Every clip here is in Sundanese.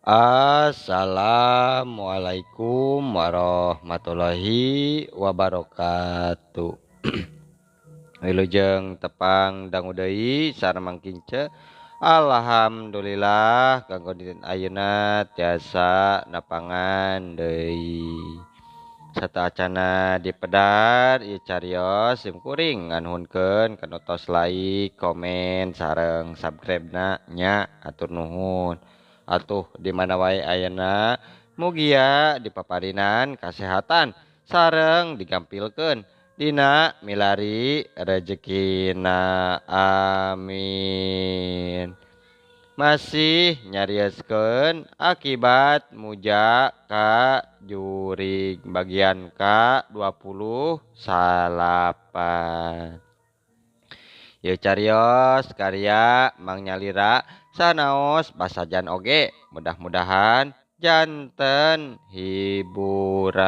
Assalamualaikum warahmatullahi wabarakatuh. Wilujeng tepang dangu deui sareng Mang Kince. Alhamdulillah kanggo dinten ayeuna tiasa napangan deui. Sataacana dipedar ieu carios sim kuring nganuhunkeun kana tos like, komen, sareng subscribe-na nya atur nuhun. Atuh di mana wae ayeuna mugia dipaparinan kasehatan sareng digampilkeun dina milari rejekina, amin. Masih nyarioskeun akibat muja ka jurig bagian ka 29. Ieu carios karya Mang Nyalira sanaos basajan oge, mudah-mudahan janten hiburan.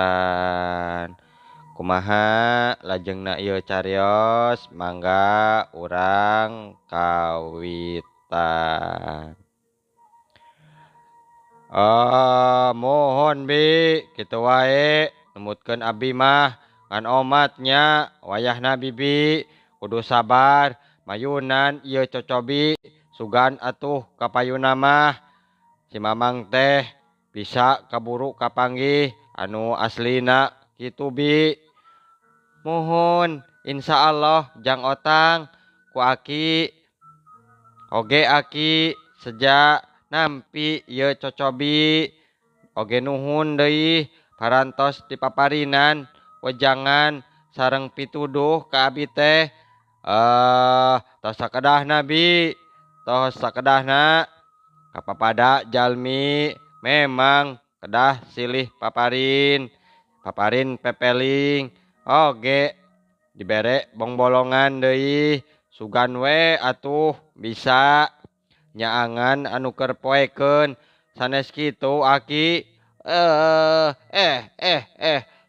Kumaha lajengna ieu carios, mangga urang kawitan. Mohon bi kitu wae numutkeun abdi mah ngan omatnya wayahna bibi kudu sabar mayunan ieu cocobi sugan atuh kapayuna mah si Mamang teh bisa kaburu kapanggih anu aslina kitu bi. Muhun insyaallah jang otang ku aki oge aki seja nampi ieu cocobi oge nuhun deui parantos dipaparinan wejangan sareng pituduh ka abi teh. Tos sakedahna bi, tos sakedahna kapapada jalmi memang kedah silih paparin, paparin pepeling oge dibere bongbolongan deui sugan we atuh bisa nyaangan anu keur poekeun sanes kitu aki.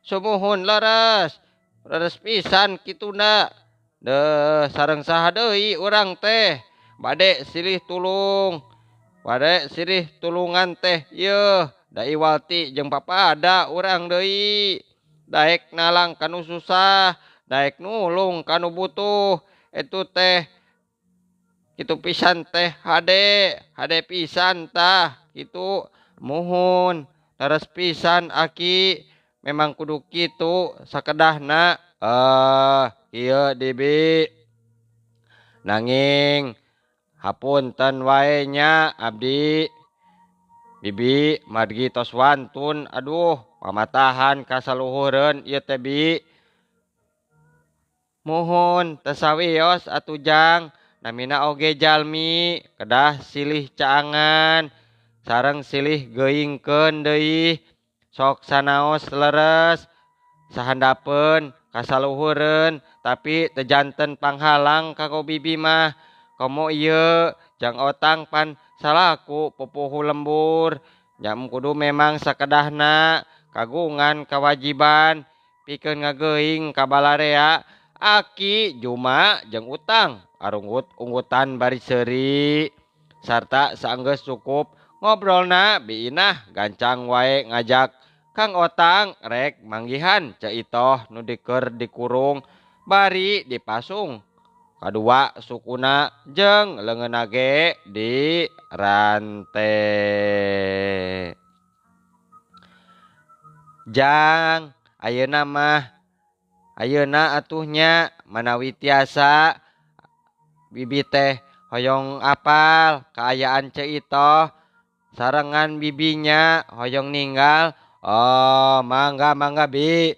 Sumuhun leres leres pisan kituna deh sareng saha deui urang teh bade silih tulung, bade silih tulungan teh yeuh da iwalti jeung papada urang deui daek nalang kanu susah daek nulung kanu butuh itu teh kitu pisan teh hade hade pisan tah kitu. Muhun leres pisan aki memang kudu kitu sakedahna. Ieu dibi nanging hapunten wae nya abdi bibi margi tos wantun aduh pamatahan kasaluhureun ieu teh bi. Muhun teu sawios atuh jang namina oge jalmi kedah silih caangan sareng silih geuingkeun deui sok sanaos leres sahandapeun kasaluhureun tapi teu janten panghalang ka bibi mah. Komo ieu jang otang pan salaku pupuhu lembur jam kudu memang sakedahna kagungan kewajiban pikeun ngageuing ka balarea aki Juma jeung utang arunggut-unggutan bari seuri sarta saenggeus cukup ngobrolna Bi Inah gancang wae ngajak Kang Otang rek manggihan Ceu Itoh nu diker dikurung bari dipasung kadua sukuna jeung leungeunna ge di rante. Jang ayeuna mah ayeuna atuhnya manawi tiasa bibi teh hoyong apal kaayaan Ceu Itoh sarengan bibinya hoyong ninggal. Oh mangga mangga bi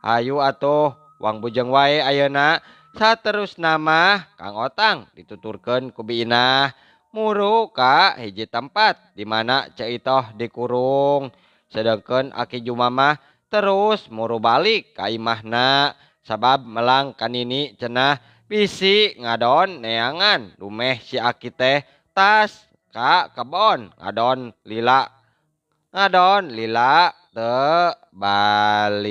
ayu atuh wang bujeng wae ayeuna. Saterusna mah Kang Otang dituturkeun ku Bi Inah muru ka hiji tempat di mana Ceu Itoh dikurung sedengkeun aki Juma mah terus muru balik ka imahna sabab melang kanini cenah bisi ngadon neangan dumeh si aki teh tas ka kebon ngadon lila ngadon lila teu balik.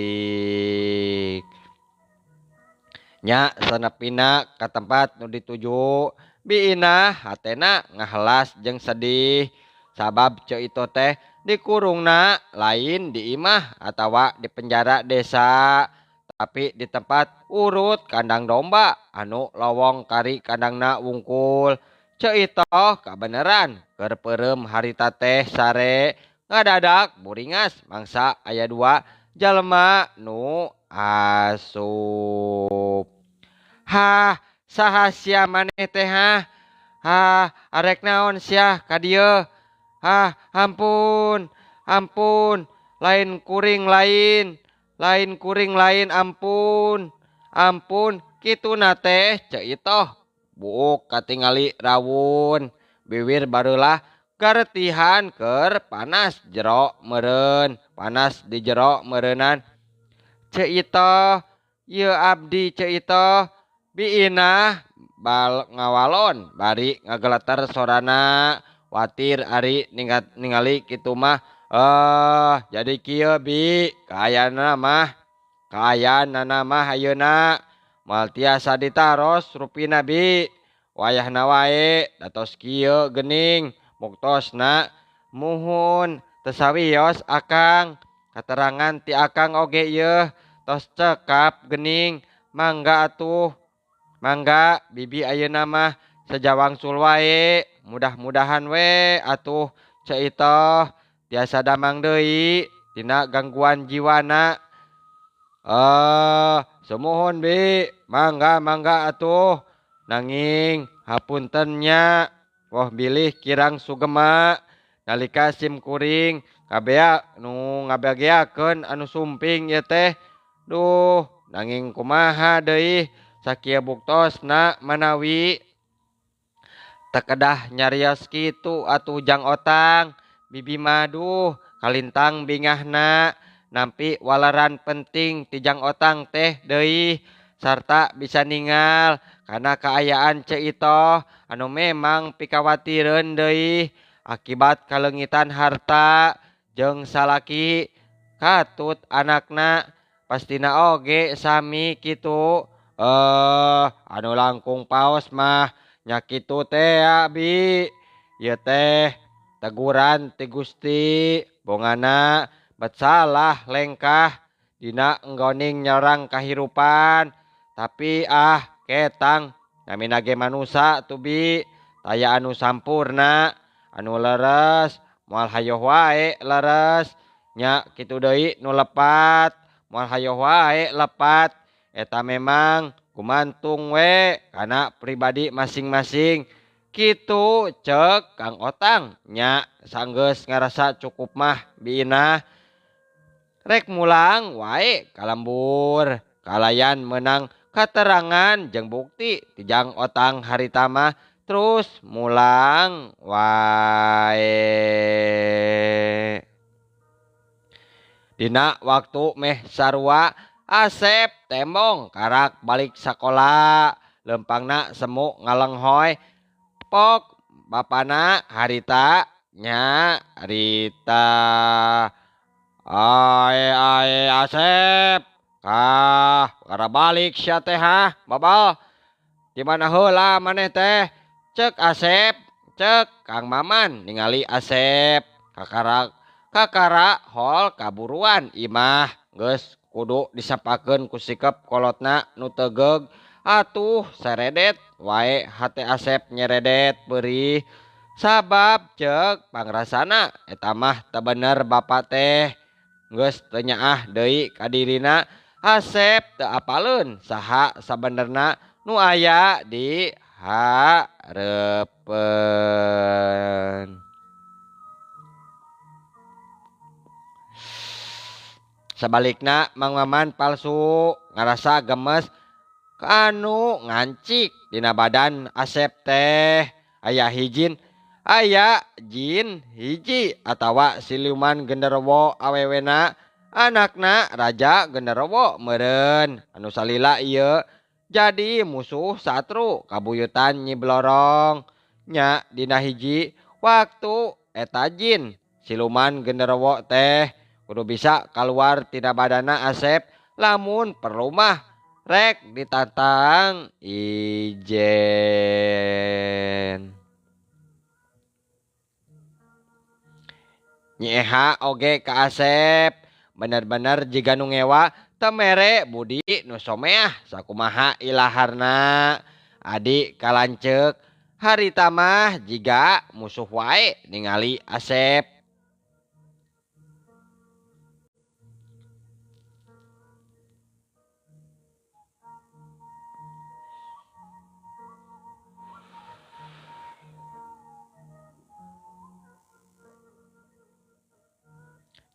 Nya sanepina ka tempat nu dituju Bi Inah hatena ngahelas jeung sedih. Sabab Ceu Itoh teh dikurungna lain di imah atawa di penjara desa, tapi di tempat urut kandang domba anu lowong kari kandangna wungkul. Ceu Itoh kabeneran keur peureum harita teh sare ngadadak buringas mangsa aya dua jalma nu asup. Hah, saha sia maneh teh hah? Hah, arek naon sia ka dieu? Hah, ampun, ampun, lain kuring lain, lain kuring lain, ampun, ampun, kituna teh Ceu Itoh. Buuk katingali rawun, biwir barulah garetihan keur panas jero meureun, panas di jero meureunan. Ceu Itoh, ieu abdi Ceu Itoh, biinah bal ngawalon bari ngageleter sorana watir ari ningali kitu mah. Jadi kieu bi kaayana mah, kaayaanana mah ayeuna moal tiasa ditaros rupina bi, wayahna wae datos kieu geuning muktosna. Muhun teu sawios akang, katerangan ti akang oge ieu tos cekap geuning, mangga atuh, mangga bibi ayeuna mah sejawangsul wae, mudah-mudahan we atuh Ceu Itoh tiasa damang deui tina gangguan jiwana. Sumuhun bi, mangga mangga atuh, nanging hapunten nya woh bilih kirang sugema nalika sim kuring kabea nu ngabageakeun anu sumping ieu teh. Duh, nanging kumaha deui sakieu buktosna manawi tekedah nyarios kitu atuh Jang Otang. Bibi mah duh kalintang bingahna nampi waleran penting ti Jang Otang teh deui sarta bisa ningal kana kaayaan Ceu Itoh anu memang pikawatireun deui akibat kaleungitan harta jeung salaki katut anakna pastina oge sami kitu. Anu langkung paos mah nya kitu teh bi, ieu teh teguran ti Gusti bongana bet salah lengkah dina enggoning nyorang kahirupan, tapi ah ketang namina ge manusa tuh bi, taya anu sampurna anu leres moal hayoh wae leres nya kitu deui nu lepat moal hayoh wae lepat, eta memang gumantung we kana pribadi masing-masing kitu cek Kang Otang nya sanggeus ngarasa cukup mah biinah rek mulang wae kalembur kalayan menang katerangan jeung bukti ti Jang Otang harita mah terus mulang wae. Dina waktu meh sarua Asep tembong karak balik sakola lempangna semu ngalenghoy pok bapana harita nya harita. Ae ae Asep kah kara balik sia teh hah babal di mana heula maneh teh cek Asep cek Kang Maman ningali Asep kakara kakara hol kaburuan imah geus kudu disapakeun ku sikep kolotna nu tegeug atuh seredet wae hate Asep nyeredet perih sabab cek pangrasana eta mah teu bener bapa teh geus teu nyaah deui ka dirina. Asep teu apaleun saha sabenerna nu aya di hareupeun. Sabalikna Mang Maman palsu ngarasa gemes anu ngancik dina badan Asep teh aya hijin aya jin hiji atawa siluman genderowo awewena anakna raja genderowo meureun anu salila ieu jadi musuh satru kabuyutan Nyi Blorong nya dina hiji waktu eta jin siluman genderowo teh kudu bisa keluar tina badana Asep lamun perlu mah rek ditantang ijen. Nyi Eha oge ka Asep bener-bener jiga nu ngewa teu mere budi nu someah sakumaha ilaharna. Adi ka lanceuk harita mah jiga musuh wae ningali Asep.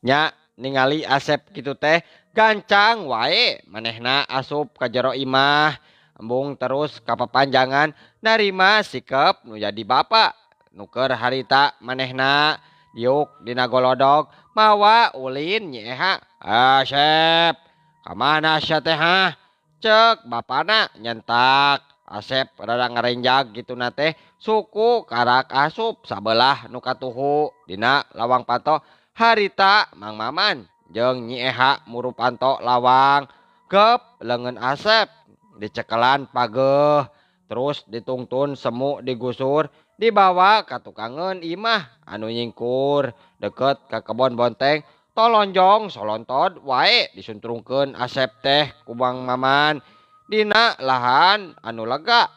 Nya ningali Asep kitu teh gancang wae manehna asup ka jero imah embung terus kapapanjangan narima sikep nu jadi bapa nu keur harita manehna diuk dina golodog mawa ulin Nyi Eha. Asep kamana sia teh hah? Ceuk bapana nyentak. Asep rada ngarenjag kituna teh suku karak asup sabelah nu katuhu dina lawang panto. Harita Mang Maman jeung Nyi Eha muru panto lawang gep leungeun Asep dicekelan pageuh terus ditungtun semu digusur dibawa ka tukangeun imah anu nyingkur deket ka kebon bonteng tolonjong solontod wae disuntrungkeun Asep teh ku Mang Maman dina lahan anu lega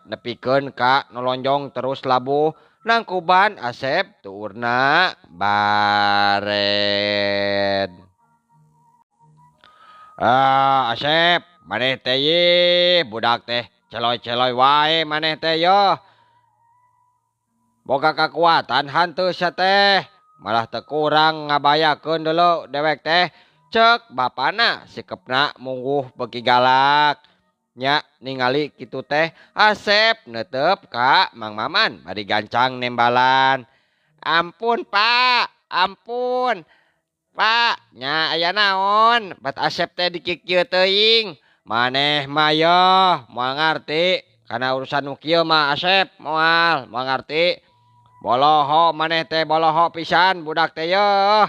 nepikeun ka nolonjong terus labuh nangkuban Asep tuurna bared. Asep maneh teh ye budak teh celoy-celoy wae maneh teh yo. Boga kakuatan hantu sia teh malah teu kurang ngabayakeun deuleu dewek teh. Ceuk bapana sikepna mungguh beuki galak. Nya ningali kitu teh Asep neuteup ka Mang Maman bari gancang nembalan. Ampun Pak, ampun Pak, nya aya naon bat Asep teh dikikieu teuing. Maneh mah yoh moal ngarti kana urusan nu kieu mah Asep moal ngarti. Boloho maneh teh boloho pisan budak teh yoh.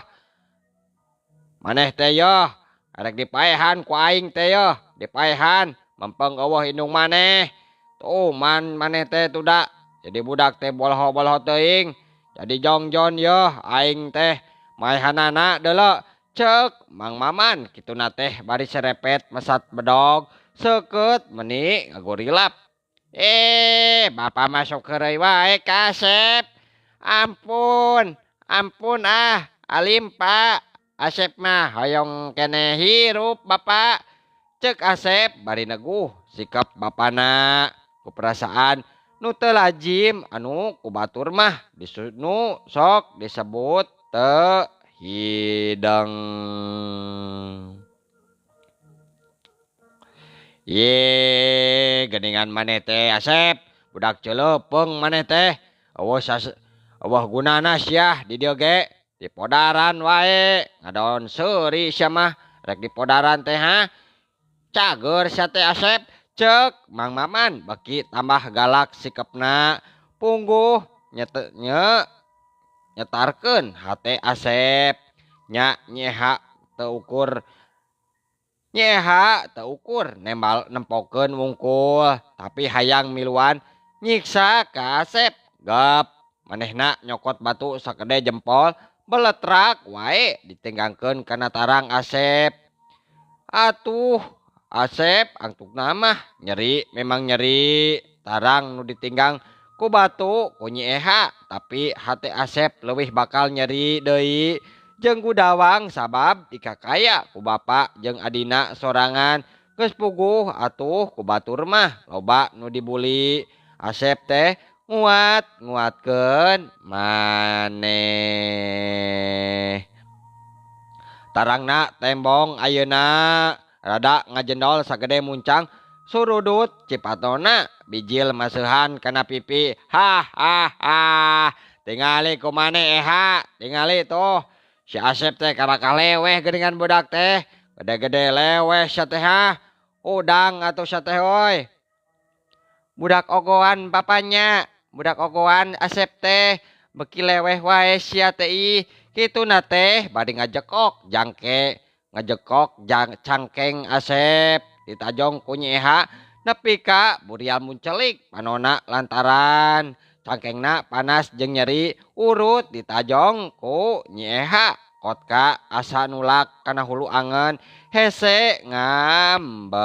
Maneh teh yoh arek dipaehan ku aing teh yoh, dipaehan. Mempeng eueuh indung maneh. Tuh man maneh teh tuda. Jadi budak teh boloho-boloho teuing. Jadi jongjon yoh aing teh maehanana deuleu. Ceuk Mang Maman kituna teh bari serepet mesat bedog seukeut meuni ngagurilap. Bapa masuk heureuy wae ka Asep. Ampun, ampun ah, alim Pak. Asep mah hoyong keneh hirup Bapak. Ceuk Asep bari neguh sikap bapana ku perasaan nu teu lazim anu ku batur mah nu sok disebut teu hideng. Ye geuningan maneh teh Asep, budak ceuleupeng maneh teh. Eueuh gunana sia di dieu ge dipodaran wae ngadon seuri sia mah rek dipodaran teh ha. Cager sia teh Asep. Ceuk Mang Maman beki tambah galak sikepna pungguh nyetarkeun hate Asep. Nya nyeha teu ukur nyeha teu ukur nembal nempokeun wungkul tapi hayang miluan nyiksa ka Asep. Gep manehna nyokot batu sakede jempol beletrak wae ditinggangkeun kana tarang Asep. Atuh Asep angtukna mah nyeri memang nyeri tarang nu ditinggang ku batu ku Nyi Eha tapi hate Asep leuwih bakal nyeri deui jeung gudawang sabab dikakaya ku bapa jeung adina sorangan geus puguh atuh ku batur mah loba nu dibuli. Asep teh nguat nguatkeun maneh. Tarangna tembong ayeuna rada ngajendol sagede muncang surudut cipatona bijil maseuhan kana pipi. Ha ha ha tingali ku maneh Eha tingali tuh si Asep teh karakah leweh geuningan budak teh gede-gede leweh sia teh ha udang atuh sia teh euy. Budak ogoan bapanya budak ogoan Asep teh beki leweh wae sia teh ih kituna teh bari ngajekok jangke ngajekok cangkeng Asep ditajong ku Nyi Eha nepi ka burial muncelik panona lantaran Cangkengna panas jeung nyeri urut ditajong ku Nyi Eha. Kotka asa nulak kana hulu angen hese ngambekan.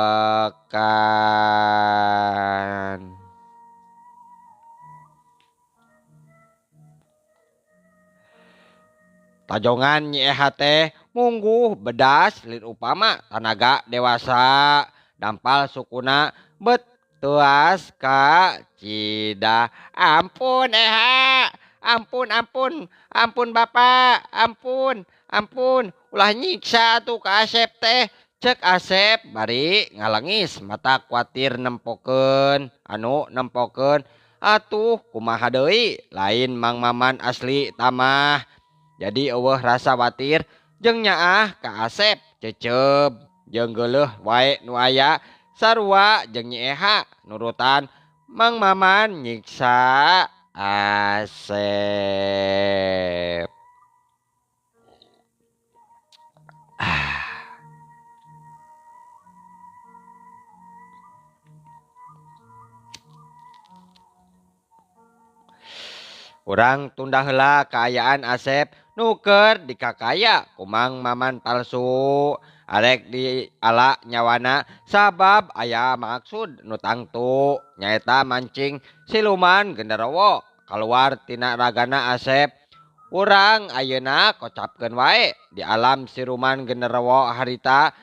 Tajongan Nyi Eha teh mungguh bedas lin upama tanaga dewasa dampal sukuna bet tuas ka cida. Ampun Eha, ampun ampun ampun bapak, ampun ampun, ulah nyiksa tuh ka Asep teh. Cek Asep bari ngalengis mata kuatir nempokeun anu nempokeun atuh kumaha deui lain Mang Maman asli tamah. Jadi eueuh rasa watir jeung nyaah ka Asep cecep jeung geuleuh wae nu aya sarua jeung Nyi Eha nurutan Mang Maman nyiksa Asep. Urang tunda heula kaayaan Asep nuker dikakaya ku Mang Maman palsu. Arek di ala nyawana sabab aya maksud nu tangtu nyaeta mancing siluman genderowo kaluar tina ragana Asep. Urang ayeuna kocapkeun wae di alam siluman genderowo harita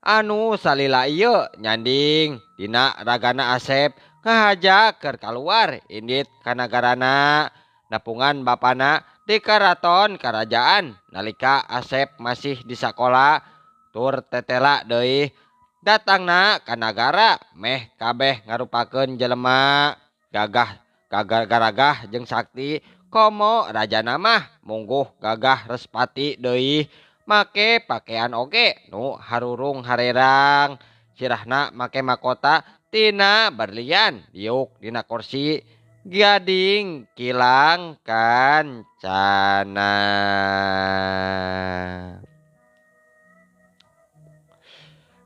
anu salila ieu nyanding dina ragana Asep ngahaja keur kaluar indit ka nagarana nepungan bapana di karaton karajaan nalika Asep masih di sakola tur tetela deui datangna ka nagara meh kabeh ngarupakeun jelema gagah garagah jeung sakti komo rajana mah mungguh gagah respati deui make pakaian oge nu harurung harerang sirahna make makota tina berlian diuk dina kursi gading kilang kancana.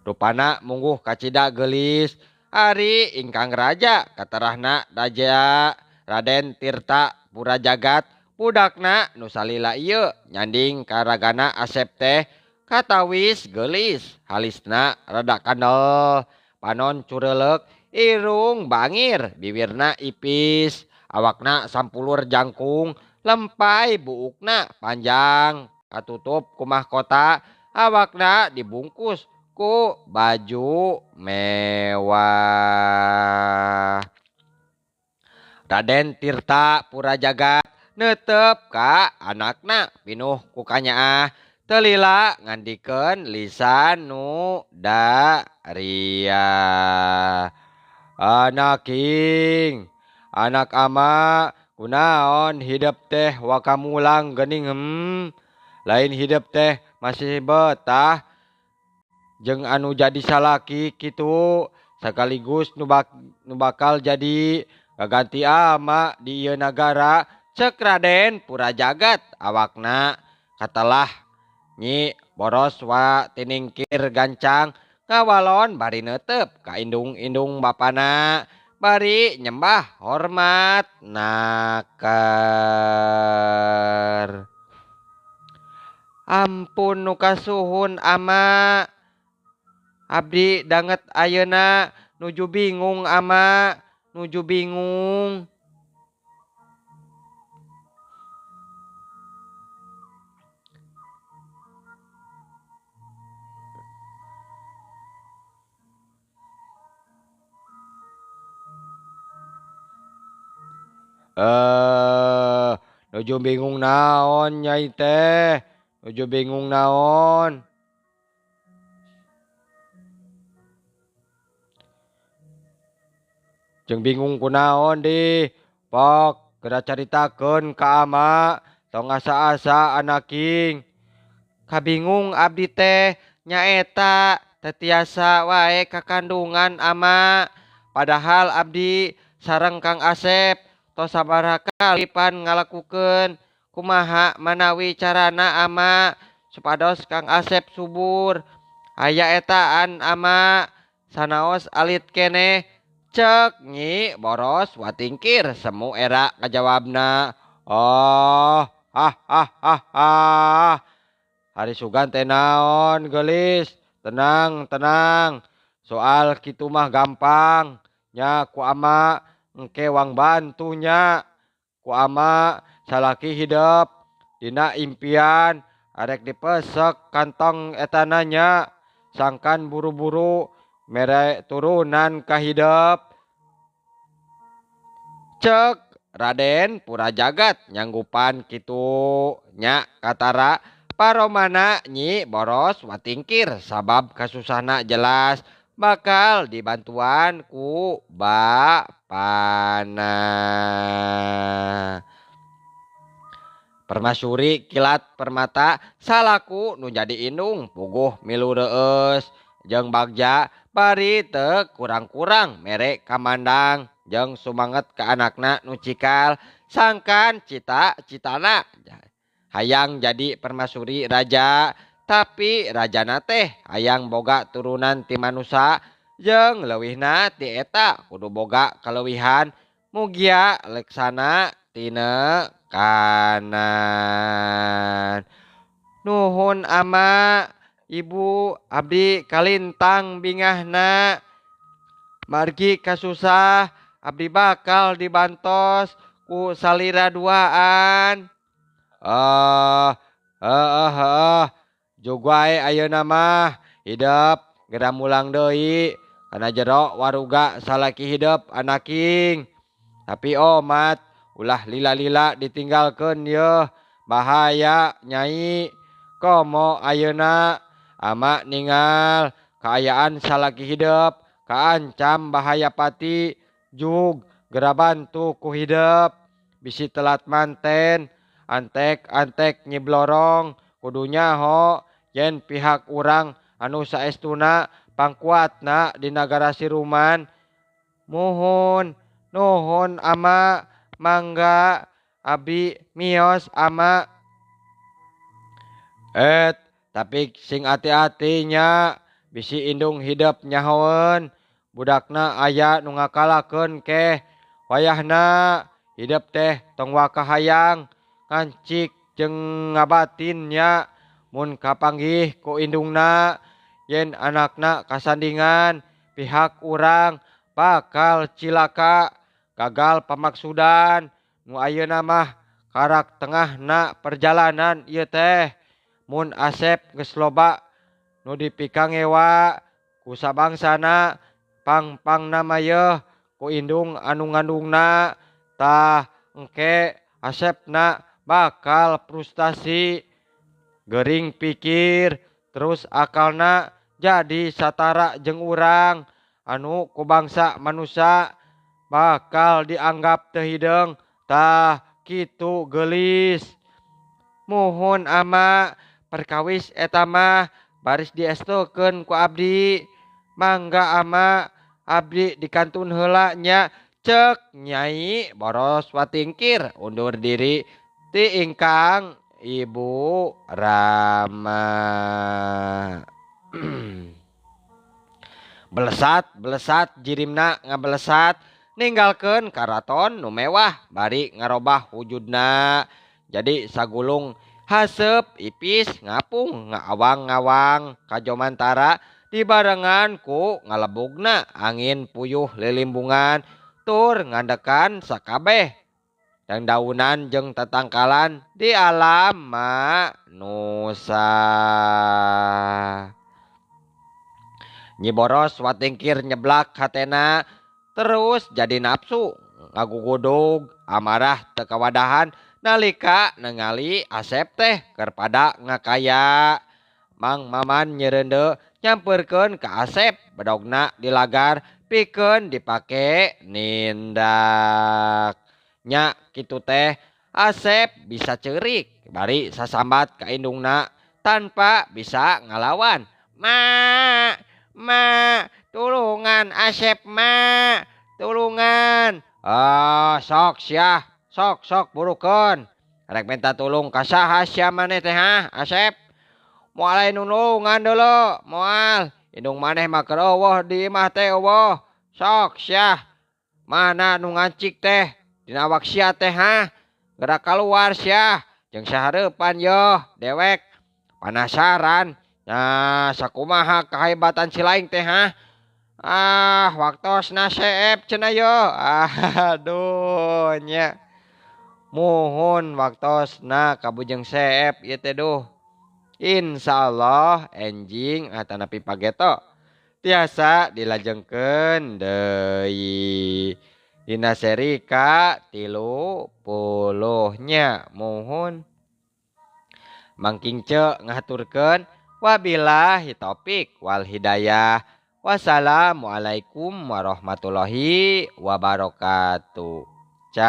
Rupana mungguh kacida geulis ari ingkang raja katarahna raja Raden Tirta Purajagat budakna nu salila ieu nyanding karagana Asep teh katawis geulis halisna rada kandel panon cureleuk irung bangir bibirna ipis awakna sampulur jangkung lempai buukna panjang katutup ku mahkota awakna dibungkus ku baju mewah. Raden Tirta Purajagat netep ka anakna pinuh ku kanyaah telila ngandikeun lisan nu daria. Anaking anak ama kunaon hidep teh wakamulang geuning lain hidep teh masih betah jeung anu jadi salaki kitu sekaligus nu bakal jadi kaganti ama di ieu nagara. Cek Raden Purajagat awakna katelah Nyi Boros wa tiningkir gancang ngawalon bari neuteup ka indung-indung bapana bari nyembah hormat naker. Ampun nu kasuhun ama, abdi danget ayeuna nuju bingung ama, nuju bingung. Nuju bingung naon nyai teh, nuju bingung naon. Jeung bingung kunaon di pok geura caritakeun ka ama tong asa-asa anaking. Kabingung abdi teh nyaeta teu tiasa wae kakandungan ama, padahal abdi sareng Kang Asep tos sabaraha kali pan ngalakukeun. Kumaha manawi carana ama supados Kang Asep subur. Aya etaan ama sanaos alit keneh Cek Nyi Boros Watingkir semu era kajawabna. Oh, ah ah ah ah. Hari sugan teh naon geulis? Tenang, tenang. Soal kitu mah gampang. Nya ku ama engke wang bantu nya. Ku ama salaki hidep dina impian arek dipesek kantong etana nya. Sangkan buru-buru mere turunan ka hidep. Cek Raden Purajagat nyanggupan kitu nya katara paromana Nyi Boros Watingkir sabab kasusahna jelas bakal dibantuan ku bapana. Permaisuri Kilat Permata salaku nu jadi indung puguh milu reueus jeung bagja bari teu kurang-kurang mere kamandang jeung sumanget ka anakna nu cikal sangkan cita-citana hayang jadi permaisuri raja tapi rajana teh hayang boga turunan ti manusa jeung leuwihna ti eta kudu boga kaleuwihan mugia leksana tina kanan. Nuhun ama ibu abdi kalintang bingahna margi kasusah abdi bakal dibantos ku salira duaan. Jog wae ayeuna mah hidep geura mulang deui kana jero waruga salaki hidep anaking. Tapi omat ulah lila-lila ditinggalkeun yeuh bahaya nyai. Komo ayeuna ama ningal kaayaan salaki hidep kaancam bahaya pati jug geura bantu ku hidep bisi telat manten antek-antek nyiblorong kudu nyaho yen pihak urang anu saestuna pangkuatna di nagara Siruman. Muhun nuhun ama mangga abi mios ama. Tapi sing ati-ati nya bisi indung hidep nyahoeun budakna aya nu ngakalakeun keh wayahna hidep teh tong waka hayang ngancik jeung ngabatin nya mun kapanggih ku indungna yen anakna kasandingan pihak urang bakal cilaka gagal pamaksudan nu ayeuna mah karak tengahna perjalanan ieu teh. Mun Asep geus loba nu dipikangewa ku sabangsana pang-pangna mah yeuh ku indung anu ngandungna tah engke Asepna bakal frustasi gering pikir terus akalna jadi satara jeung urang anu ku bangsa manusa bakal dianggap teu hideung tah kitu geulis. Muhun ama perkawis eta mah baris diestokeun ku abdi mangga ama abdi dikantun heula nya. Cek Nyai Boros Watingkir undur diri ti ingkang Ibu Rama. Belesat belesat jirimna ngabelesat ninggalkeun karaton nu mewah bari ngarobah wujudna jadi sagulung haseup ipis ngapung ngaawang-ngawang kajomantara dibarengan ku ngalebugna angin puyuh lilimbungan tur ngandekan sakabeh dan daunan jeung tatangkalan di alam manusa. Nyi Boros Watingkir nyeblak hatena terus jadi nafsu ngagugudug amarah teu kawadahan nalika nengali Asep teh keur pada ngakaya. Mang Maman nyereundeu nyamperkeun ka Asep bedogna dilagar pikeun dipake nindak. Nya kitu teh Asep bisa ceurik bari sasambat ka indungna tanpa bisa ngalawan. Ma, ma, tulungan Asep ma, tulungan. Ah, sok sia, sok sok burukeun. Rek minta tulung ka saha sia maneh teh ha, Asep? Moal aya nulungan deuleu, moal. Indung maneh mah keur eueuh di imah teh eueuh. Sok sia. Mana nu ngancik teh dina awak sia teh ha? Gerak keluar sia. Jeung sahareupan yo dewek. Panasaran. Nah, sakumaha kahebatan si laing teh ha? Ah, waktosna seep cenah yo. Aduh nya. Muhun waktosna kabujeng seep ieu teh duh. Insyaallah enjing atanapi pageto tiasa dilajengkeun deui dina seri ka 30 nya. Muhun Mangking ce ngahaturkeun wabillahi taufik wal hidayah. Wassalamualaikum warahmatullahi wabarakatuh. Cah.